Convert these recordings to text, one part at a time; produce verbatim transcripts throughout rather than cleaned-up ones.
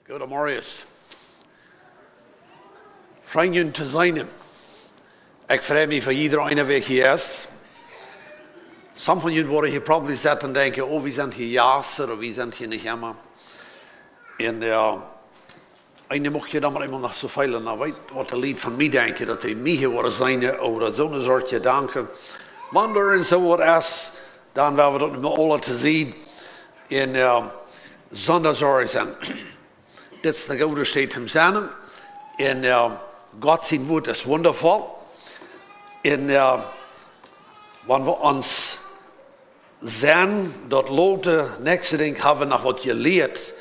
Goodemorjes. Scheen junt to seenen. Ekj frei mie fa jieda eena, wäa hia es. Some von junt woaren hia probably sitten un denkjen: "Oh, wie sent hia Jast, ooda wie sent hia nich emma." Un, äh, eena mucht je dan mau emol noch soo feelen, dan weet waut de Lied von mie denkjen, daut dee mie hia woaren seenen, ooda soone Sort Jedanken. Wan doa irjent soo waut es, dan woa wie daut nu mau aula to seenen un, äh, sonda Sorj sennen. Dit es ne goode Städ toom sennen. Un, äh, Gott sien Wuat es wundafoll. Un, äh, wan wie ons seenen, daut loten, näakjste Dinkj, hab wie noch waut jelieet.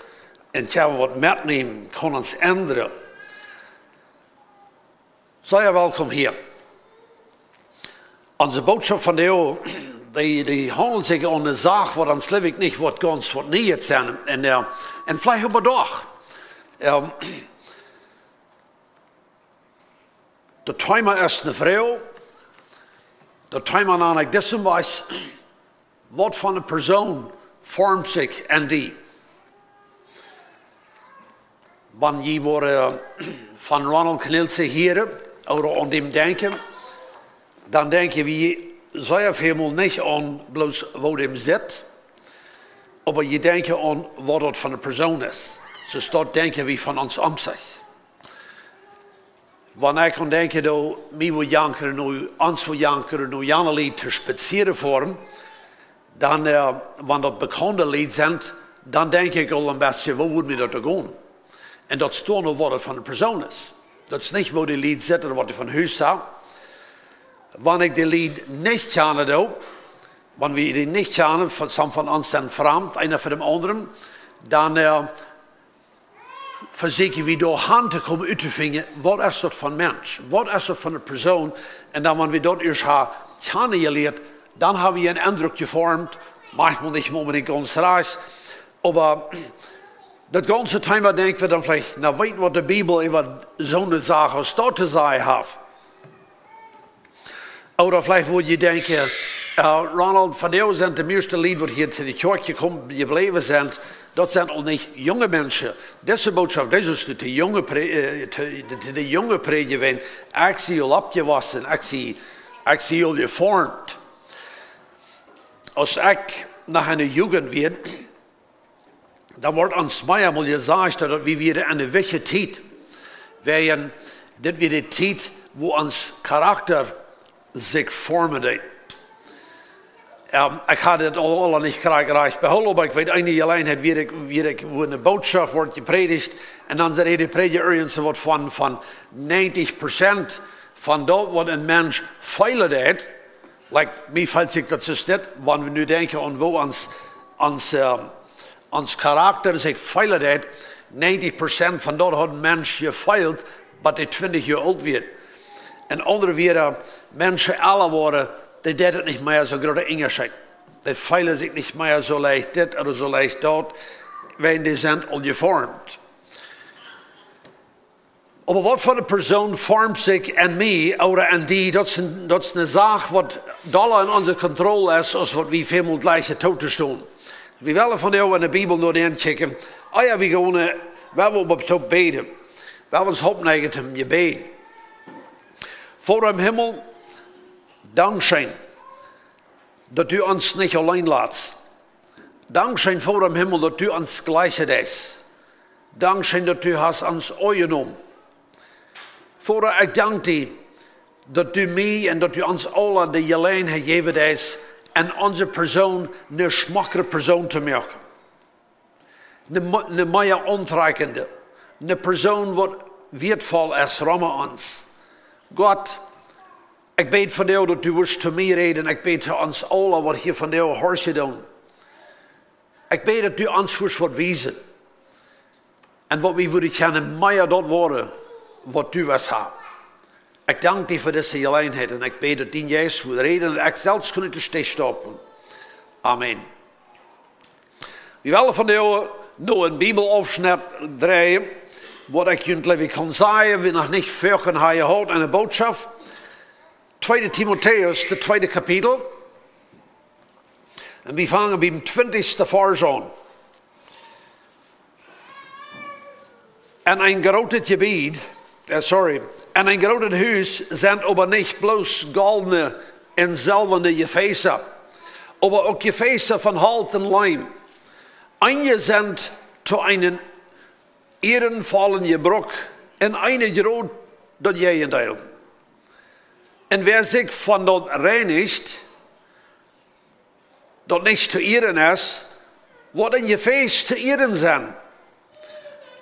Un hab waut metjenomen, kaun ons endren. Sea welkom hia. Onse Bootschoft vondoag, dee, dee haundelt sikj om ne Sach, waut ons, jleew ekj, nich woat gaunz waut Nieet sennen. Un, äh, un veleicht oba doch. Ähm, daut Thema es ne Froag. Daut Thema nan ekj dit soo aus: Waut fa ne Persoon formt sikj en die? Wan jie woaren von Ronald Knielsen hieren ooda aun däm denkjen, dan denkj wie sea väl mol nich aun bloos, woo dee sitt, oba jie denkjen aun, waut daut fa ne Persoon es. Soo daut denkj wie von ons omsich. Wan ekj aun denkj, daut mie woat jankren no, ons woat jankren no jane Lied to spazieren foaren, dan, äh, wan daut bekaunde Lied sent, dan denkj ekj aul een bät, woo woat mie daut gonen? Un daut es dan aul, waut daut fa ne Persoon es. Daut es nich, woo dee Lied sitten ooda waut dee von Hus sent. Wan ekj dee Lied nich kjanen doo, wan wie dee nich kjanen, von, some von ons sent framd, eena fa däm aundren, dan, äh, vesieekj wie doa han to komen, uttofinjen, waut es daut fa een Mensch? Waut es daut fa ne Persoon? Un dan, wan wie daut ieescht haben kjanen jelieet, dan hab wie eenen Endruck jeformt, maunchmol nich onbedinjt gaunz rajcht, oba daut gaunze Thema, denkj wie dan veleicht, na, weet, waut de Bibel äwa soone Sach aus daut to sajen haft. Ooda veleicht woa jie denkjen, äh, Ronald, vondoag sent de mieeschte Lied, waut hia to de Kjoakj jekomen, jebläwen sent, daut sent aul nich junge Menschen. Dise Bootschoft, dee es to de junge Prä-, äh, to, to de junge Prädja, wan ekj sie aul oppjewossen, ekj sie, ekj sie aul jeformt. Aus ekj noch enne Jugend wia, dan wort ons meamol jesajcht, daut wie wieren enne wichtje Tiet. Wäajen dit wia de Tiet, wua ons Charakta sikj formen deed. Ähm, ekj haud daut aul, aul nich krakjt rajcht behoolen, oba ekj weet, eene Jeläajenheit wia ekj, wia ekj, wua ne Bootschoft wort jeprädicht, un dan säd de Prädja irjent soo waut von, von neunzig Prozent von daut, waut een Mensch feelen deed, like, mie felt sikj daut es dit, wan wie nu denkjen aun woo ons, ons, äh, ons Charakta sikj feelen deed, neunzig Prozent von daut haud een Mensch jefeelt, waut dee twintich Joa oolt wia. Un aundre wieren, Menschen ella woaren, dee deed et nich mea soo groot Unjascheet. Dee feelen sikj nich mea soo leicht dit ooda soo leicht daut, wan dee sent aul jeformt. Oba waut fa ne Persoon formt sikj en mie ooda en die, daut es een, daut es ne Sach, waut dolla en onse Kontroll es, aus waut wie välmol jleichen totostonen. Wie wellen vondoag enne Bibel no dän kjikjen. Ah jo, wie gonen, wie wellen opp toop bäden. Wie wellen ons oppneijen toom Jebäd. Voda em Himmel, dankscheen, daut du ons nich auleen latst. Dankscheen, Voda em Himmel, daut du ons jleichen deist. Dankscheen, daut du hast ons aunjenomen. Voda, ekj dank die, daut du mie un daut du ons aula de Jeläajenheit jäwen deist, en onse Persoon ne schmockere Persoon to moaken. Ne mo-, ne mea auntrakjende, ne Persoon, waut wieetvoll es, rom ons. Gott, ekj bäd vondoag, daut du wurscht to mie räden. Ekj bäd to ons aula, waut hia vondoag horchen doonen. Ekj bäd, daut du ons wurscht waut wiesen. Un waut wie wudden kjennen mea daut woaren, waut du west haben. Ekj dank die fa dise Jeläajenheit un ekj bäd, daut dien Jeist wudd räden un ekj selfst kunn ut de Städ stoppen. Amen. Wie wellen vondoag no een Bibelaufschnett dreien, waut ekj junt, jleew ekj, kaun sajen, wie noch nich väl kjennen haben jehaut enne Bootschoft. Tweede Timotäus, daut tweede Kapitel. Un wie fangen biem twintichsten Varsch aun. En een grootet Jebied, äh, sorry, en een grootet Hus sent oba nich bloos goldne un selwane Jefäsa, oba uk Jefäsa von Holt un Leem. Eenje sent to eenen ieerenvollen Jebruck un eenje daut Jäajendeel. Un wäa sikj von daut reinicht, daut nich to ieren es, woat een Jefäs to ieren sennen,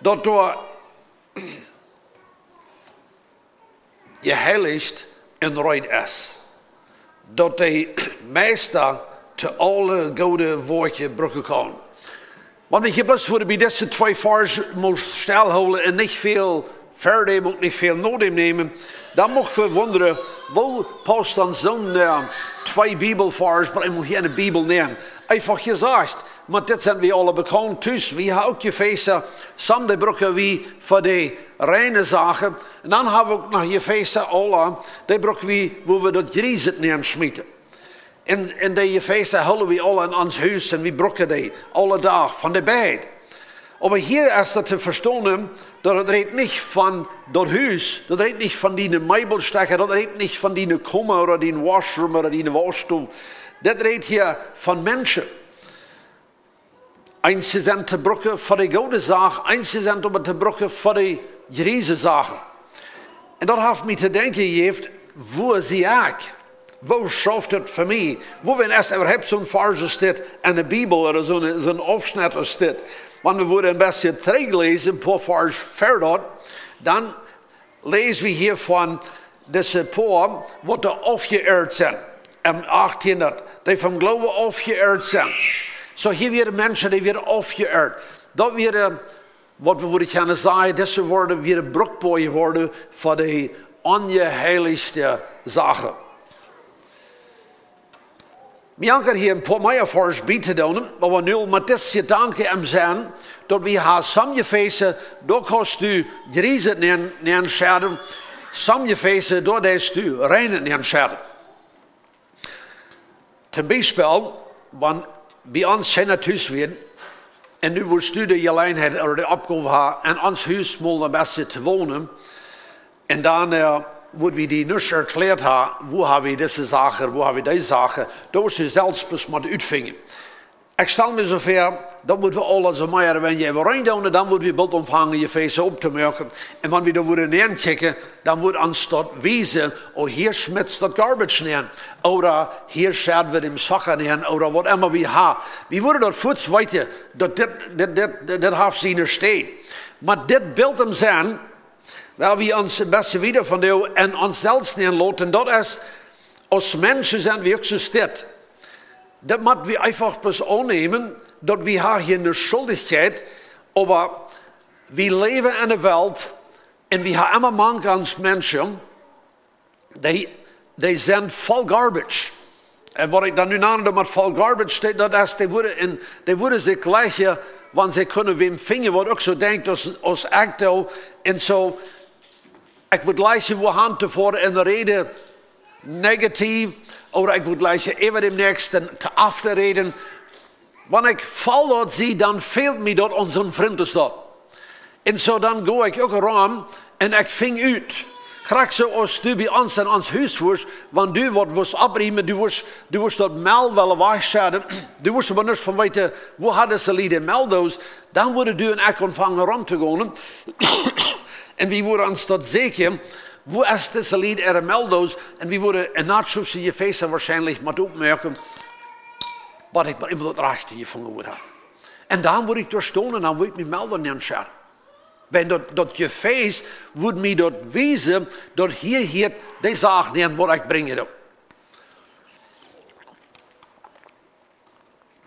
daut doa jeheilicht un reed es, daut de Meista to aule goode Woakjen brucken kaun. Wan wie hia bloos wudden bie dise twee Varsch mol stellhoolen un nich väl ver däm, uk nich väl no däm nämen, dan mucht wie wundren, woo paust dan soon, äh, twee Bibelvarsch, oba eemol hia enne Bibel nämen? Eefach jesajcht, oba dit sent wie aule bekaunt tus. Wie haben uk Jefäsa, some dee brucken wie fa de reine Sachen. Un dan haben wie uk noch Jefäsa aule, dee brucken wie, wua wie daut Jriese nenschmieten. Un, un dee Jefäsa hoolen wie aule en ons Hus un wie brucken dee aule Doag von de beid. Oba hia es daut to vestonen, daut et rät nich von daut Hus, daut rät nich von diene Meebelstekja, daut rät nich von diene Koma ooda dien Washroom ooda diene Wauschstow. Daut rät hia von Menschen. Eenje sent to brucken fa de goode Sach, eenje sent oba to brucken fa de jriese Sachen. Un daut haft mie to denkjen jejäft, wua sie ekj? Woo schauft et fa mie? Wua, wan es äwahaupt soon Varsch aus dit enne Bibel ooda soon, soon Aufschnett aus dit? Wan wie wudden een bät trigjläsen, een poa Varsch ver daut, dan läs wie hia von dise poa, waut doa aufjeirrt sent. Em achttieen, daut dee vom Gloowen aufjeirrt sent. Soo, hia wieren Menschen, dee wieren aufjeirrt. Daut wieren, waut wie wudden kjennen sajen, dise worden, wieren bruckboa jeworden fa de onjeheilichte Sachen. Wie haben hia een poa mea Varsch bie to doonen, oba nu met disen Jedanken em Senn, daut wie haben some Jefäsa, doa kaust du Jriese nenschedden, some Jefäsa, doa deist du reine nenschedden. Toom Biespel, wan bie ons Kjinja tus wieren, un nu wurscht du de Jeläajenheit ooda de Oppgow haben, en ons Hus mol een bät to wonen, un dan, äh, wudd wie die nuscht erkjläat haben, wua haben wie dise Sachen, wua haben wie dee Sachen, daut wurscht du selfst bloos motten utfinjen. Ekj stal mie soo väa, daut wudd wie aule soo mea ooda weinja äwareen doonen, dan wudd wie boolt aunfangen, Jefäsa opptomoaken. Un wan wie doa wudden nenkjikjen, dan wudd ons daut wiesen, oh, hia schmitst daut garbage nenn, ooda hia schedd wie dän Socka nenn, ooda waut emma wie haben. Wie wudden daut fuaz weeten, daut dit, dit, dit, dit, dit haft siene Städ. Oba dit Bilt em Senn, well wie ons een bät wieda von dee en ons selfst nenloten, daut es, aus Menschen sent wie uk soo steit. Daut mott wie eefach bloos aunnämen, daut wie haben hia eene Schuldichkjeit, oba wie läwen en eene Welt un wie haben emma mank ons Menschen, dee, dee sent voll garbage. Un waut ekj dan nu nanen doo met voll garbage, daut, daut es, dee wudden en, dee wudden sikj jlikjen, wan see kunnen wäm finjen, waut uk soo denkjt aus, aus ekj doo. Un soo, ekj wudd jlikjen, wua han to foaren un räden negativ, ooda ekj wudd jlikjen äwa däm Näakjsten to oft räden. Wan ekj voll daut sie, dan fält mie daut aun soon Frint aus daut. Un soo dan go ekj uk rom un ekj finj ut. Krakjt soo aus du bie ons en ons Hus wurscht, wan du waut wurscht oppriemen, du wurscht, du wurscht daut Mell wellen wajchschedden, du wurscht oba nuscht von weeten, wua haud dise Lied de Mell doa, dan wudden du un ekj aunfangen rom to gonen. Un wie wudden ons daut sieekjen, wua es dise Lied äare Mell doa, un wie wudden en Natschups Jefäsa woarschienlich motten oppmoaken, waut ekj mau emma daut rajchte jefungen wudd haben. Un dan wudd ekj doa stonen un dan wudd ekj mie Mell nenschedden. Wan daut, daut Jefäs wudd mie daut wiesen, daut hia, hia dee Sach nenn, waut ekj brinjen doo.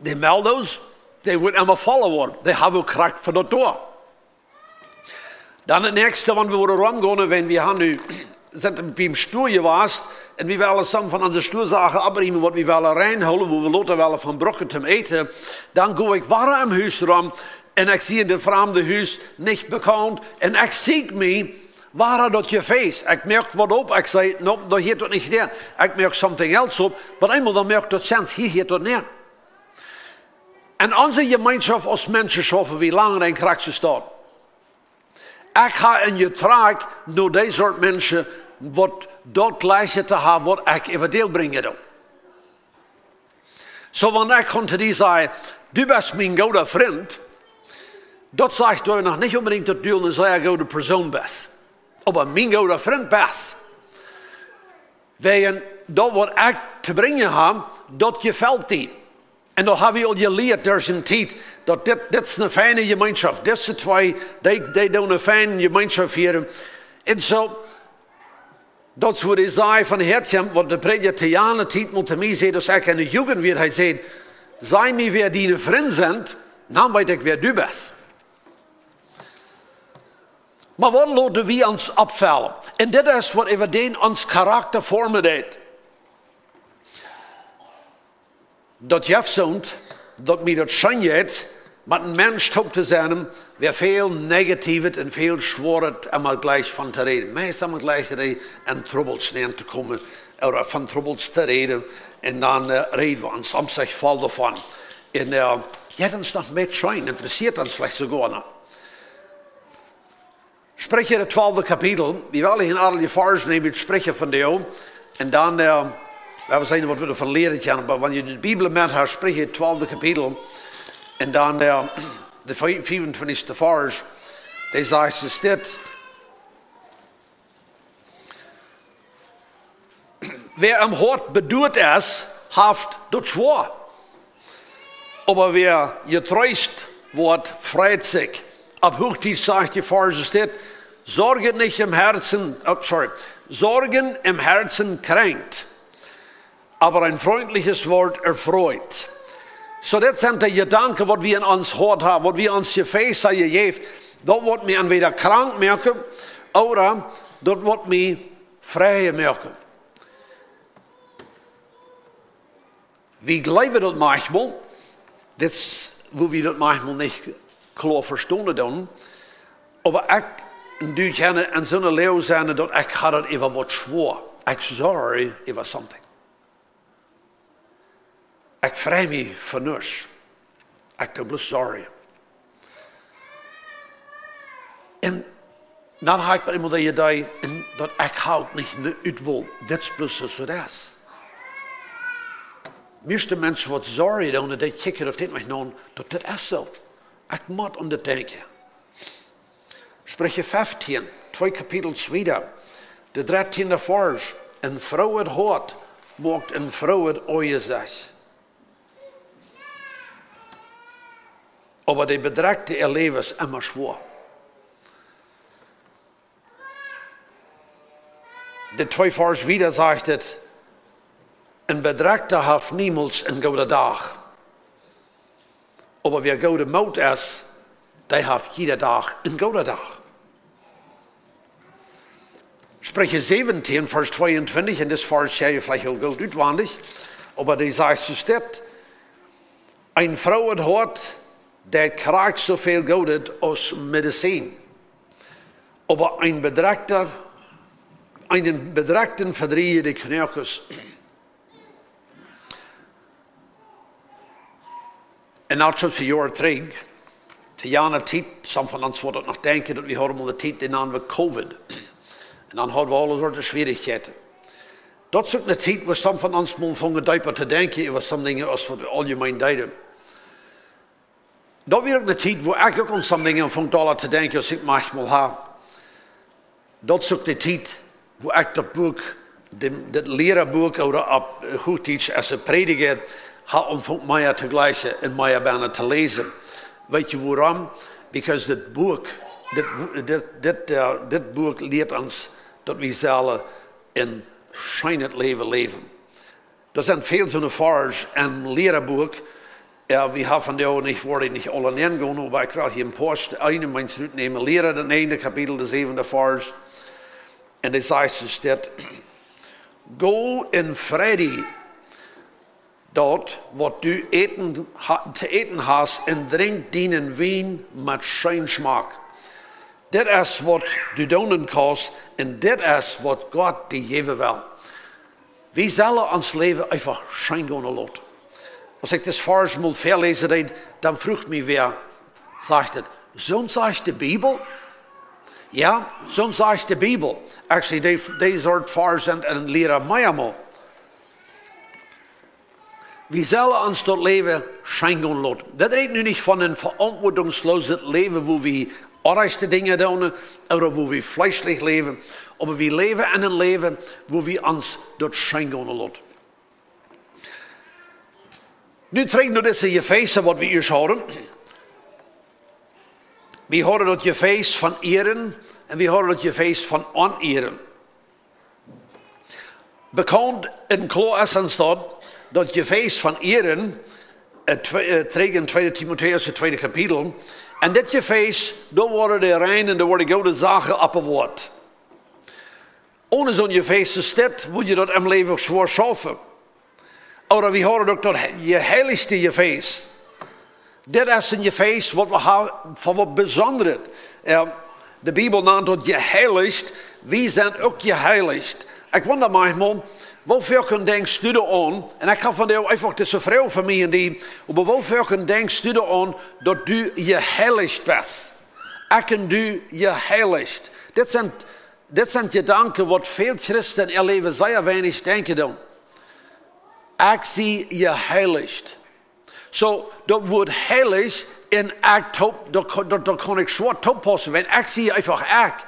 De Mell doa, dee woat emma volla woaren. Dee haben wie krakjt fa daut doa. Dan daut näakjste, wan wie wudden rom gonen, wan wie haben nu, sent biem Stua jewast, un wie wellen some von onse Stuasachen oppriemen, waut wie wellen reinhoolen, wua wie lota wellen von brucken toom äten, dan go ekj wada em Hus rom, un ekj sie en daut framde Hus, nich bekaunt, un ekj sieekj mie wada daut Jefäs. Ekj moak waut opp, ekj saj, nä, doa hieet daut nich nenn. Ekj moak something else opp, oba eemol dan moakt daut sense, hia hieet daut nenn. En onse Jemeenschoft aus Menschen schaufen wie lang en krakjt soo staut. Ekj ha een Jetrajch no dee Sort Menschen, waut daut jlikje to haben, waut ekj äwa däl brinjen doo. Soo, wan ekj kunn to die sajen: "Du best mien gooda Frint", daut sajcht doa noch nich onbedinjt, daut du eene sea goode Persoon best. Oba mien gooda Frint best. Wäajen daut, waut ekj to brinjen ha, daut jefelt die. Un daut ha wie aul jelieet derch de Tiet, daut dit, dit es eene fiene Jemeenschoft. Dise twee, dee, dee doonen eene fiene Jemeenschoft hieren. Un soo, daut es wua dee säd von Hertje, waut de Prädja to jane Tiet mol to mie säd, aus ekj enne Jugend wia, hee säd: "Saj mie, wäa diene Frind sent, dan weet ekj, wäa du best." Oba waut loten wie ons oppfaulen? Un dit es, waut äwa dän ons Charakta formen deit. Daut jeft soont, daut mie daut scheen jeit, met een Mensch toop to sennen, wäa väl Negatiewet un väl Schwoaret emma jlikj von to räden. Meist emma jlikj räden un Trubbels nenn to komen, ooda von Trubbels to räden. Un dan, äh, räden wie ons om sikj voll doavon. Un, äh, jo, dan es noch mea scheen, interessieet ons veleicht soogoa noch. Spricha, daut twalfte Kapitel. Wie wellen hia een aundret Varsch nämen, Spricha von Deo. Un dan, äh, wie wellen seenen, waut wie doavon lieren kjennen. Oba wan jie de Bibel met haben, Spricha, twalfte Kapitel. Un dan, äh, de fie-, fiefuntwintichste Varsch. Dee sajcht, es dit: "Wäa em Hoat beduat es, haft daut schwoa. Oba wäa jetreest woat, freit sikj." Opp Huachdietsch sajcht de Varsch dit: "Sorget nicht im Herzen", oh, sorry, "Sorgen im Herzen kränkt, aber ein freundliches Wort erfreut." Soo, dit sent de Jedanken, waut wie en ons Hoat haben, waut wie ons Jefäs haben jejäft, daut woat mie entwäda krank moaken, ooda daut woat mie frei moaken. Wie jleewen daut maunchmol, dit es, wua wie daut maunchmol nich kloa vestonen doonen, oba ekj, un du kaust en soone Loag sennen, daut ekj ha daut äwa waut schwoa. Ekj sorry äwa something. Ekj frei mie fa nuscht. Ekj doo bloos sorry. Un dan ha ekj bie eemol de Idee, un daut ekj ha uk nich ne Utwol, dit es bloos soo, soo daut es. Mieeschte Menschen waut sorry doonen, dee kjikjen daut nich aun, daut dit es soo. Ekj mott aun dit denkjen. Spricha feftieen, twee Kapitels wieda, de dartieende Varsch: "Een froojet Hoat moakt een froojet Aunjesecht, oba de Bedrekjte äa Läwen es emma schwoa." De twee Varsch wieda sajcht et: "Een Bedrekjta haft niemols een gooden Dach, oba wäa gooden Moots es, dee haft jieda Dach een gooden Dach." Spricha säwentieen, Varsch tweeuntwintich, un dis Varsch kjann jie veleicht aul goot utwendich, oba dee sajcht soo dit: "Een froojet Hoat deit krakjt soo väl Goodet aus Medizin, oba een Bedrekjta, eenen Bedrekjten vedrieejen de Knoakes." Un daut es aul väl Joa trigj, to jane Tiet, some von ons woaren daut noch denkjen, daut wie hauden mol de Tiet, dee nanen wie Covid. Un dan hauden wie aule Sorten Schwierichkjeiten. Daut es uk ne Tiet, wua some von ons mol aunfungen deepa to denkjen äwa some Dinja aus waut wie auljemeen deeden. Daut wia uk ne Tiet, wua ekj uk aun some Dinja aunfung dolla to denkjen aus ekj maunchmol ha. Daut es uk de Tiet, wua ekj daut Buak, däm, daut Lierabuak, ooda opp Huachdietsch As a Prediger, ha aunfungen mea to jleichen un mea bennen to läsen. Weetst du wuarom? Because dit Buak, dit, dit, dit, äh, dit Buak lieet ons daut wie sellen een scheenet Läwen läwen. Doa sent väl soone Varsch em Lierabuak. Jo, wie haben vondoag nich, woa ekj nich aule nengonen, oba ekj well hia een poa St-, eenen meent rutnämen. Liera, daut näajende Kapitel, de säwende Varsch. Un dee sajcht soo dit: "Go en Fräd, daut waut du äten ha-, to äten hast, un drinkj dienen Wien met scheen Schmack. Dit es waut du doonen kaust, un dit es waut Gott die jäwen well." Wie sellen ons Läwen eefach scheen gonen loten. Aus ekj dis Varsch mol väaläsen deed, dan fruach mie wäa, sajcht et: "Soont sajcht de Bibel?" Jo, soont sajcht de Bibel. Actually, dee, dee Sort Varsch sent en Liera meamol. Wie sellen ons daut Läwen scheen gonen loten. Daut rät nu nich von een veauntwuatunglooset Läwen, wua wie orrajchte Dinja doonen, ooda wua wie fleeschlich läwen, oba wie läwen en een Läwen, wua wie ons daut scheen gonen loten. Nu trigj no dise Jefäsa, waut wie ieescht hauden. Wie hauden daut Jefäs von Ieren un wie hauden daut Jefäs von Onieren. Bekaunt un kloa es ons daut, daut Jefäs von Ieren, äh, twe-, äh, trigj en tweede Timotäus, daut tweede Kapitel. En dit Jefäs, doa woaren de reine un doa woaren goode Sachen oppbewoat. Onen soon Jefäs aus dit, wudd jie daut em Läwen schwoa schaufen. Ooda wie hauden uk daut he-, jeheilichte Jefäs. Dit es een Jefäs, waut wie ha-, fa waut Besondret. Jo, de Bibel nant daut jeheilicht. Wie sent uk jeheilicht. Ekj wunda maunchmol, woo foaken denkjst du doaraun? Un ekj hab vondoag eefach dise Froag fa mie un die, oba woo foaken denkjst du doaraun, daut du jeheilicht best? Ekj un du jeheilicht. Dit sent, dit sent Jedanken, waut väl Christen en äa Läwen sea weinich denkjen doonen. Ekj sie jeheilicht. Soo, daut Wuat heilich un ekj toop, daut, daut, daut kaun ekj schwoa tooppaussen, wan ekj sie eefach ekj.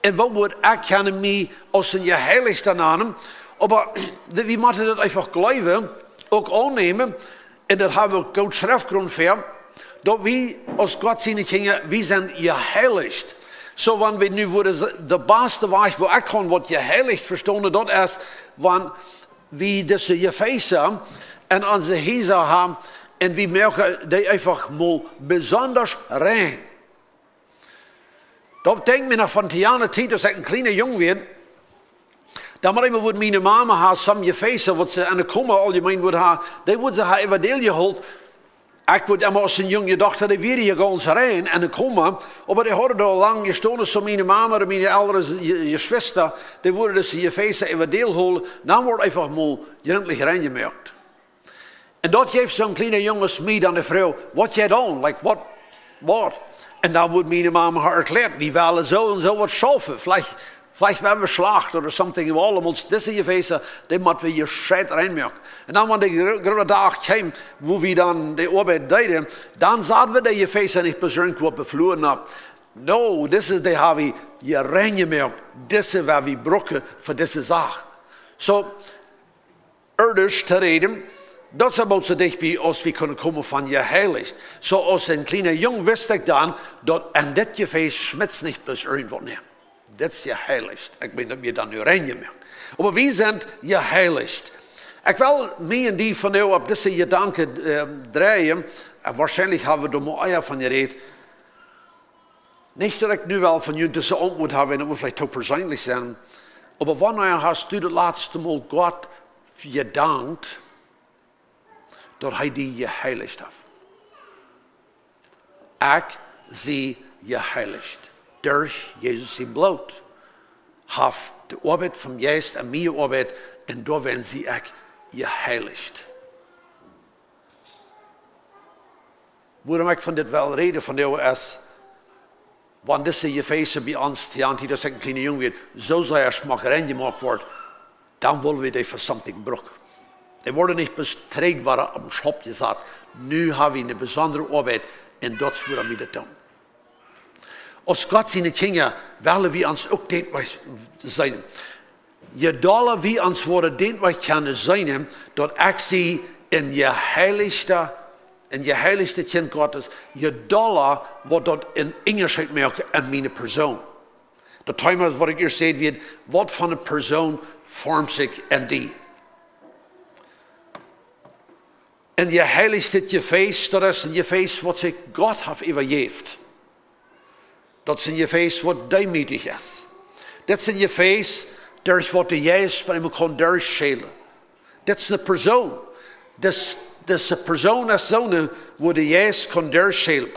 Un woo wudd ekj kjennen mie aus een Jeheilichta nanen? Oba de-, wie motten daut eefach jleewen, uk aunnämen, un doa hab wie uk goot Schreftgrunt fa, daut wie aus Gott siene Kjinja, wie sent jeheilicht. Soo, wan wie nu wudden se-, de baste Wajch, woo ekj kaun waut jeheilicht vestonen, daut es, wan wie dise Jefäsa en onse Hiesa haben un wie moaken dee eefach mol besonda rein. Daut denkjt mie noch von de Tiet, aus ekj een kjliena Jung wia. Dan wudd miene Mama ha some Jefäsa, waut see en de Koma auljemeen wudd ha, dee wudd see ha äwa däl jehoolt. Ekj wudd emma aus een Jung jedocht, dee wieren je gaunz rein en de Koma, oba dee hauden doa lang jestonen, soo miene Mama un miene elre Je-, Jeschwista, dee wudden dise Jefäsa äwa däl hoolen, dan wort eefach mol jrintlich rein jemoakt. Un daut jeef soon kjliena Jung aus mie dan de Froag, "Waut jeit aun? Like, waut, waut?" Un dan wudd miene Mama ha erkjläat, "Wie wellen soo un soo waut schaufen. Veleicht, veleicht woaren wie schlajcht ooda something." Wie aulemol, dise Jefäsa, dee motten wie jescheit rein moaken. Un dan, wan de gro-, groote Dach kjeem, wua wie dan de Oabeit deeden, dan sagen wie de Jefäsa nich bloos irjentwua befluat opp. No, dise, dee hab wie je rein jemoakt. Dise, woa wie brucken fa dise Sach. Soo, irdisch to räden, daut es oba soo dicht bie aus wie kjennen komen von jeheilicht. Soo aus een kjliena Jung wist ekj dan, daut en dit Jefäs schmitzt nich bloos irjentwaut nenn. Dit es jeheilicht. Ekj meen, daut wie dan nu rein jemoakt. Oba wie sent jeheilicht. Ekj well mie un die vondoag opp dise Jedanken, ähm, dreien. Un woarschienlich haben wie doa mol ea von jerät. Nich daut ekj nu well von junt dise Auntwuat haben, un daut wudd veleicht too perseenlich sennen. Oba wanea hast du daut latste Mol Gott jedankt, daut hee die jeheilicht haft? Ekj sie jeheilicht. Derch Jesus sien Bloot haft de Oabeit vom Jeist aun mie jeoabeit, un doawäajen sie ekj jeheilicht. Wuarom ekj von dit well räden vondoag es, wan dise Jefäsa bie ons, Tianti, daut ekj een kjliena Jung wia, soo sea schmock rein jemoakt worden, dan wellen wie dee fa something brucken. Dee worden nich bloos trigj woaren opp dän Schaup jesat. Nu haben wie eene besondre Oabeit un daut es wuarom wie daut doonen. Aus Gott siene Kjinja wellen wie ons uk dit seenen. Je dolla wie ons woaren dit kjennen seenen, daut ekj sie een jeheilichta, een jeheilichtet Kjint Gottes, je dolla woat daut een Unjascheet moaken en miene Persoon. Daut Thema, waut ekj ieescht säd, wia, waut fa eene Persoon formt sikj en die? Een jeheilichtet Jefäs, daut es een Jefäs, waut sikj Gott haft äwajäft. Daut es een Jefäs, waut deemootich es. Dit es een Jefäs, derch waut de Jeist bie mie kaun derchschälen. Dit es eene Persoon. Dis-, dise Persoon es soone, wua de Jeist kaun derchschälen.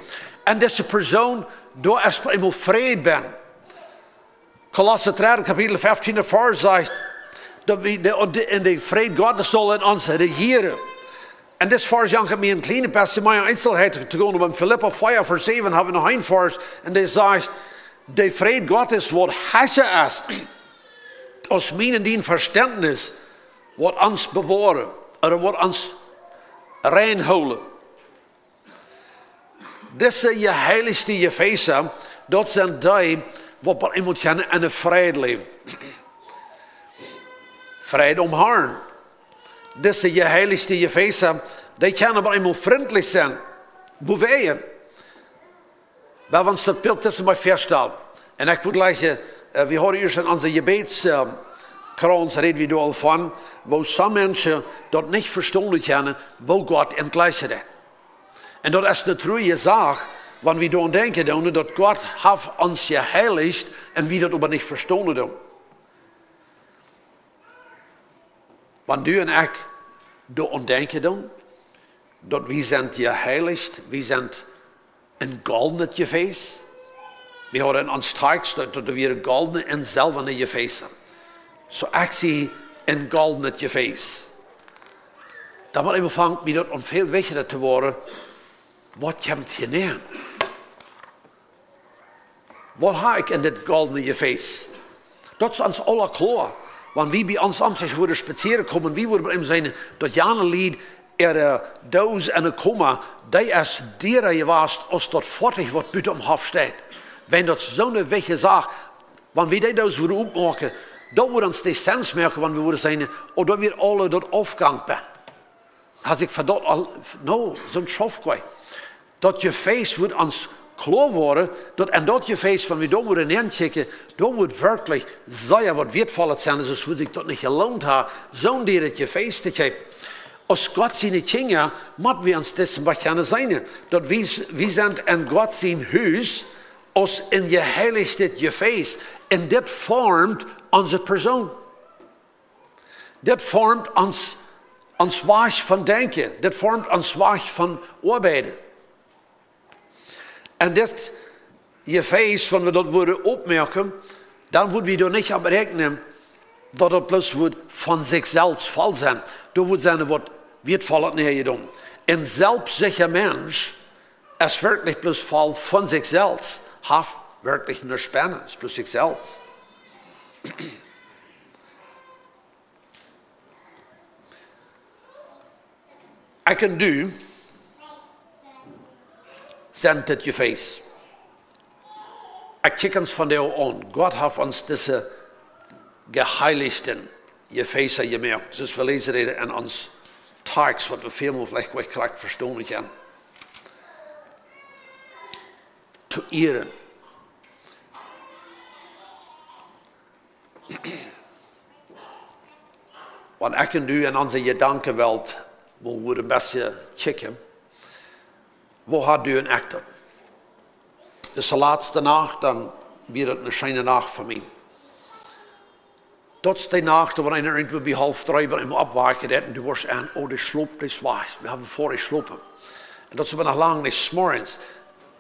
Un dise Persoon, doa es bie mie Fräd bennen. Kolossa dree, Kapitel fieftieen, Varsch sajcht, daut wie de, un de, un de Fräd Gottes saul en ons rejieren. Un dis Varsch jankat mie een kjlien bät mea Eenzelheit to gonen, oba en Filippa vea, Varsch säwen haben wie noch een Varsch, un dee sajcht, De Fräd Gottes, waut hescha es aus mien un dien Vestentnis, woat ons bewoaren, ooda woat ons rein hoolen. Dise jeheilichte Jefäsa, daut sent dee, waut bie eemol kjennen en Fräd läwen. Fräd em Harn. Dise jeheilichte Jefäsa, dee kjennen bie eemol frintlich sennen. Wuarom? Well wie ons daut Bilt daut mol väastalen. Un ekj wudd jlikj, äh, wie hauden ieescht en onse Jebäds-, äh, Krauns räd wie doa aul von, woo some Menschen daut nich vestonen kjennen, woo Gott an jlikjt daut. Un daut es eene truarje Sach, wan wie doaraun denkjen doonen, daut Gott haft ons jeheilicht un wie daut oba nich vestonen doonen. Wan du un ekj doaraun denkjen doonen, daut wie sent jeheilicht, wie sent een goldnet Jefäs. Wie hauden en ons Tekst, daut, daut wie goldne un selwane Jefäsa. Soo ekj sie een goldnet Jefäs. Dan mott eena aunfangen, mie daut om väl wichtja to woaren, waut kjemt hia nenn? Waut hab ekj en dit goldne Jefäs? Daut es ons aula kloa. Wan wie bie ons aum Tisch wudden spazieren komen, wie wudden bie am seenen, daut jane Lied äare Doos en de Koma, dee es diera jewast aus daut Foatich, waut buten aum Hoff steit. Wan daut soone wichtje Sach, wan wie dee Doos wudden opmoaken, daut wudd ons dee Sens moaken, wan wie wudden seenen, oh, daut wie aule daut aufjehongen sent. Haud ekj fa daut aul, no, soon Schaufgoa. Daut Jefäs wudd ons kloa woaren, daut en daut Jefäs, wan wie doa wudden nenkjikjen, doa wudd werkjlich sea waut Wieetvollet sennen, sest wudd sikj daut nich jeloont haben, soon dieet Jefäs to kjeepen. Aus Gott siene Kjinja, mott wie ons dessen bekjanen sennen, daut wie, wie sent en Gott sien Hus, aus een jeheilichtet Jefäs. Un dit formt onse Persoon. Dit formt ons, ons Wajch von denkjen. Dit formt ons Wajch von oabeiden. Un dit Jefäs, wan wie daut wudden opmoaken, dan wudden wie doa nich opp räakjnen, daut daut bloos wudd von sikj selfst voll sennen. Doa wudd sennen waut Wieetvollet nenjedonen. Een selfstsichra Mensch es werkjlich bloos voll von sikj selfst, haft werkjlich nuscht bennen, es bloos sikj selfst. Ekj un du sent dit Jefäs. Ekj kjikj ons von doa aun. Gott haft ons dise jeheilichte Jefäsa jemoakt. Soo aus wie läsen räden en ons Tekst, waut wie välmol veleicht goanich krakjt vestonen kjennen. To ieren. Wan ekj un du en onse Jedankenwelt mol wudden een bät kjikjen, woo haud du un ekj daut? Dise latste Nacht, dan wia daut eene scheene Nacht fa mie. Daut es dee Nacht, wan eena irjentwoo bie haulf dree bie am oppwaken deit un du woascht en, oh, dee schlop, dee es wajch. Wie haben ver jeschlopen. Un daut es oba noch lang nich zemorjes.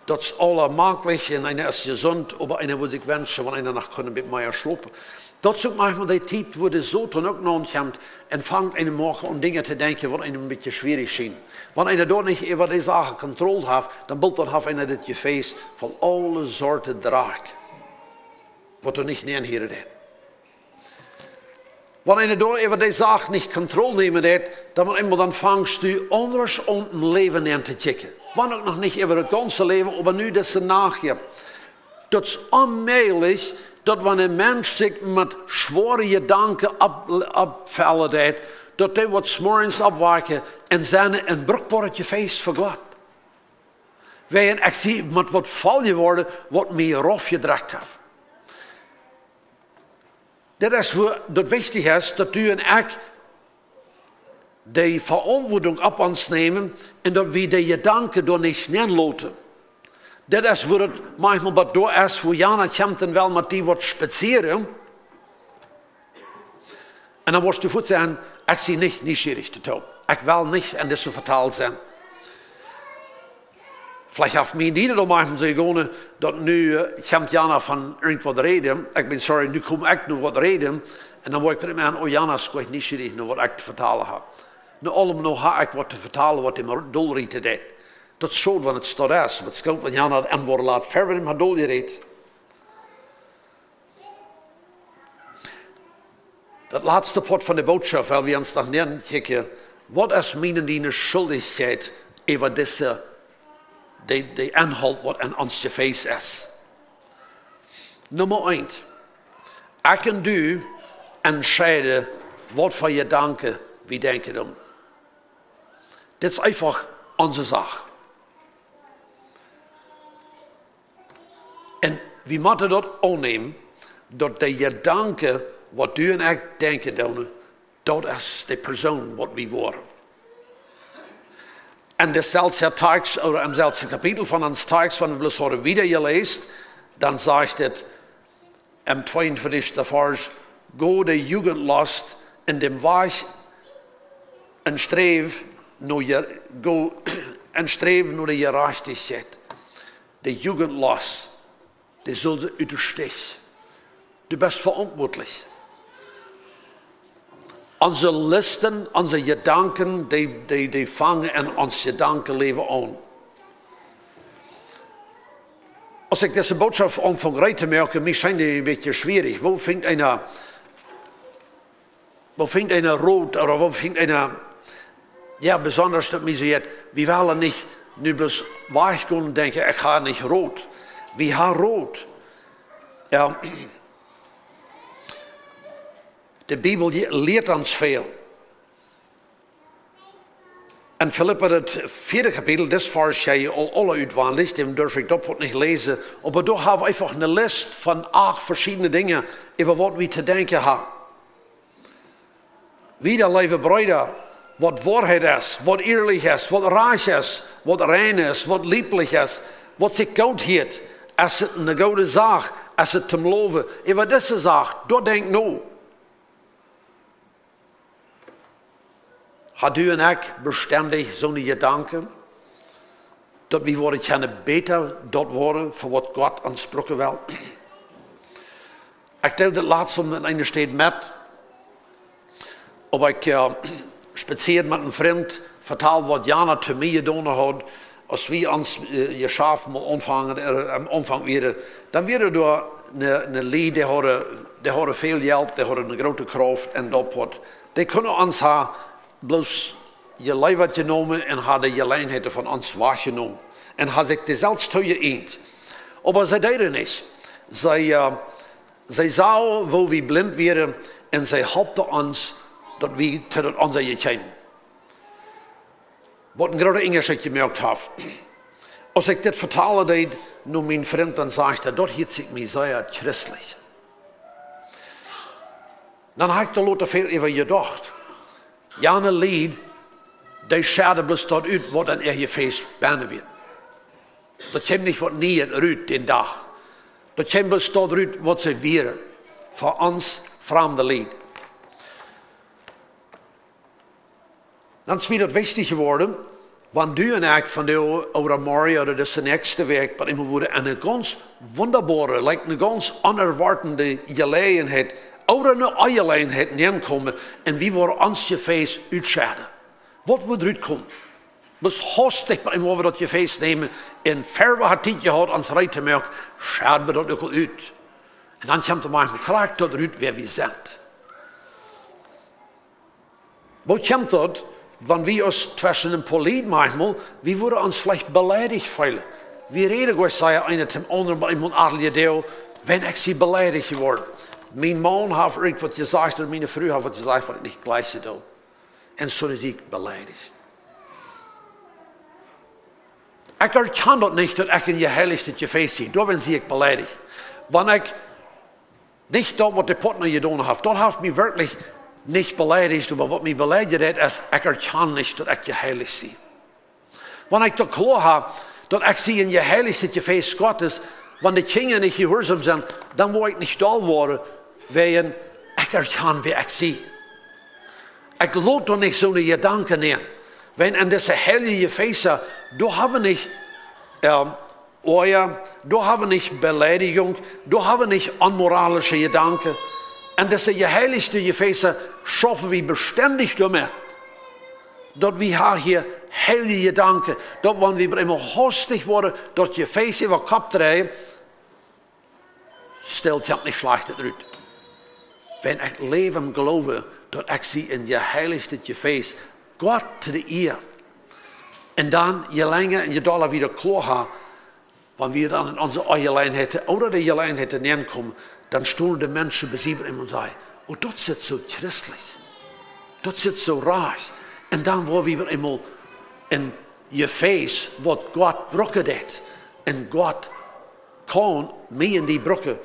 Daut es aula maklich un eena es jesunt, oba eena wudd sikj wenschen, wan eena noch kunn een bät mea schlopen. Daut es uk maunchmol dee Tiet, wua de Soton uk nopp kjemt un fangt eenen moaken aun Dinja to denkjen, waut eenem een bät schwierich schienen. Wan eena doa nich äwa dee Sachen Kontroll haft, dan boolt, dan haft eena dit Jefäs voll aule Sorten Drock, waut doa nich nenhieren deit. Wan eena doa äwa dee Sach nich Kontroll nämen deit, dan opp eemol dan fangst du aundasch aun em Läwen aun to kjikjen. Wan uk noch nich äwa daut gaunze Läwen, oba nu dise Nacht hia. Daut es onmäajlich, daut wan een Mensch sikj met schwoare Jedanken opp-, oppfellen deit, daut dee woat zemorjes oppwaken un sennen een bruckboaret Jefäs fa Gott. Wäajen ekj sie met waut voll jeworden, waut mie raufjedrekjt haft. Dit es wua daut wichtich es, daut du un ekj dee Veauntwuatunk opp ons nämen un daut wie dee Jedanken doa nich nenloten. Dit es wua daut maunchmol waut doa es, wua Jana kjemt un well met die waut spazieren. Un dan woascht du fuaz sajen, ekj sie nich nieschierich doatoo. Ekj well nich en dise Vetal sennen. Veleicht haft mie nich daut maunchmol soo jegonen, daut nu, äh, kjemt Jana von irjentwaut räden. Ekj sie, sorry, nu kom ekj nu waut räden. Un dan woa ekj bie am aun, oh, Jana es goanich nieschierich no waut ekj to vetalen hab. No aulem no hab ekj waut to vetalen, waut am dolrieten deit. Daut es schod, wan et daut es, oba et es goot, wan Jana daut Auntwuat lat, ver wie am haben doljerät. Daut latste Poat von de Bootschoft, wiels wie ons noch nämen kjikjen, waut es miene, diene Schuldichkjeit äwa dise, de, de Enhault, waut en ons Jefäss es? Numma eent, ekj un du entscheiden, waut fa Jedanken wie denkjen doonen. Dit es eefach onse Sach. Un wie motten daut aunnämen, daut de Jedanken, waut du un ekj denkjen doonen, daut es de Persoon, waut wie woaren. En de selwje Tekst, ooda em selwjen Kapitel von ons Tekst, wan wie bloos haben wieda jeläst, dan sajcht et em tweeunvieetajsten Varsch: "Go de Jugend los en däm Wajch un sträw no je, go un sträw no de Jerajchtichkjeit." De Jugend los, dee sull ut de Stich. Du best veauntwuatlich. Onse Listen, onse Jedanken, dee, dee, dee fangen en ons Jedankenläwen aun. Aus ekj dise Bootschoft aunfunk reed to moaken, mie schient dee een bät schwierich. Woo finjt eena, woo finjt eena Rot, ooda woo finjt eena, jo, besonda daut mie soo jeit, wie wellen nich nu bloos wajchgonen un denkjen, ekj hab nich Rot. Wie haben Rot. Jo. De Bibel, dee lieet ons väl. En Filippa, daut vieede Kapitel, dis Varsch, jo, aul, aul utwendich, dän durf ekj doa nich läsen, oba doa hab wie eefach eene List von acht veschiedne Dinja, äwa waut wie to denkjen haben. Wieda, leewe Breeda, waut Woarheit es, waut ierlich es, waut rajcht es, waut rein es, waut lieblich es, waut sikj goot hieet, es et eene goode Sach, es et toom lowen, äwa dise Sach, doa denkjt no. Haben du un ekj bestendich soone Jedanken, daut wie woaren kjennen bäta daut woaren, fa waut Gott ons brucken well? Ekj deeld dit latst met eene Städ met, oba ekj, äh, spazieed met een Frint, vetald, waut jana to mie jedonen haud, aus wie ons, äh, Jeschaft mol aunfungen, äh, aum Aunfank wieren, dan wieren doa eene, eene Lied, dee hauden, dee hauden väl Jelt, dee hauden eene groote Krauft un daut waut. Dee kunnen ons haben bloos jeleewat jenomen un haben de Jeläajenheit von ons wajchjenomen. Un haben sikj dee selfst toojeeent. Oba see deeden nich. See, äh, see sagen, woo wie blint wieren, un see halpen ons, daut wie to daut aunseenen kjeemen. Waut een grooten Unjascheet jemoakt haft. Aus ekj dit vetalen deed no mienen Frint, dan säd hee, daut hieet sikj mie sea christlich. Dan hab ekj doa lota väl äwa jedocht. Jane Lied, dee schauden bloos daut ut, waut en äa Jefäss bennen wia. Daut kjeem nich waut Nieet rut dän Dach. Daut kjeem bloos daut rut, waut see wieren. Fa ons framde Lied. Dan es mie daut wichtich jeworden, wan du un ekj vondoag ooda morjen ooda dise näakjste Wäakj, waut emma, wudden en eene gaunz wundaboare, like, eene gaunz onerwoatene Jeläajenheit ooda eene Jeläajenheit nenkomen un wie wudden ons Jefäss utschauden. Waut wudd rutkomen? Bloos haustich, waut emma, wie daut Jefäss nämen un ver wie haben Tiet jehaut, ons reed to moaken, schaud wie daut uk aul ut. Un dan kjemt doa maunchmol krakjt daut rut, wäa wie sent. Woo kjemt daut, wan wie ons tweschen een poa Lied maunchmol, wie wudden ons veleicht beleidicht feelen? Wie räden goanich sea eena toom aundren, oba eemol aul je deel, wan ekj sie beleidicht jeworden. Mien Maun haft irjent waut jesajcht, ooda miene Fru haft waut jesajcht, waut ekj nich jlikj doo. Un soo sie ekj beleidicht. Ekj erkjan daut nich, daut ekj een jeheilichtet Jefäss sie. Doa sie ekj beleidicht. Wan ekj nich daut, waut de Partner jedonen haft, daut haft mie werkjlich nich beleidicht, oba waut mie beleidicht haft, es, ekj erkjan nich, daut ekj jeheiligt sie. Wan ekj daut kloa hab, daut ekj sie een jeheilichtet Jefäss Gottes, wan de Kjinja nich jehuarsom sent, dan woa ekj nich doll woaren, wiels ekj erkjan, wäa ekj sie. Ekj lot doa nich soone Jedanken nenn. Wan en dise heilje Jefäss, doa hab wie nich, ähm, Oaja, doa hab wie nich Beleidigung, doa hab wie nich onmoralische Jedanken. En dise jeheilichte Jefäss schaufen wie bestendich doamet, daut wie haben hia heilje Jedanken, daut wan wie emma haustich woaren, daut Jefäss äwa Kopp dreien, stalt sikj nich schlajcht rut. Wan ekj läw em Gloowen, daut ekj sie een jeheilichtet Jefäs, Gott to de Iea. Un dan, je lenja un je dolla wie daut kloa ha, wan wie dan en onse Onjeleienheit ooda de Jeleienheit nenkomen, dan stonen de Menschen bie ons un sajen: "Oh, daut sitt soo christlich. Daut sitt soo rajcht." Un dan woa wie bie ons een Jefäs, waut Gott brucken deit. Un Gott kaun mie un die brucken.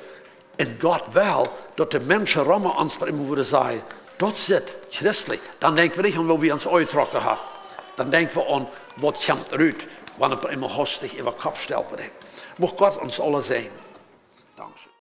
Un Gott well, daut de Menschen rom ons bie ons wudden sajen: "Daut sitt christlich." Dan denkj wie nich aun, woo wie ons aunjetrocken haben. Dan denkj wie aun, waut kjemt rut, wan et bie ons hastich äwa Kopp stolpren deit. Mucht Gott ons aule säajnen.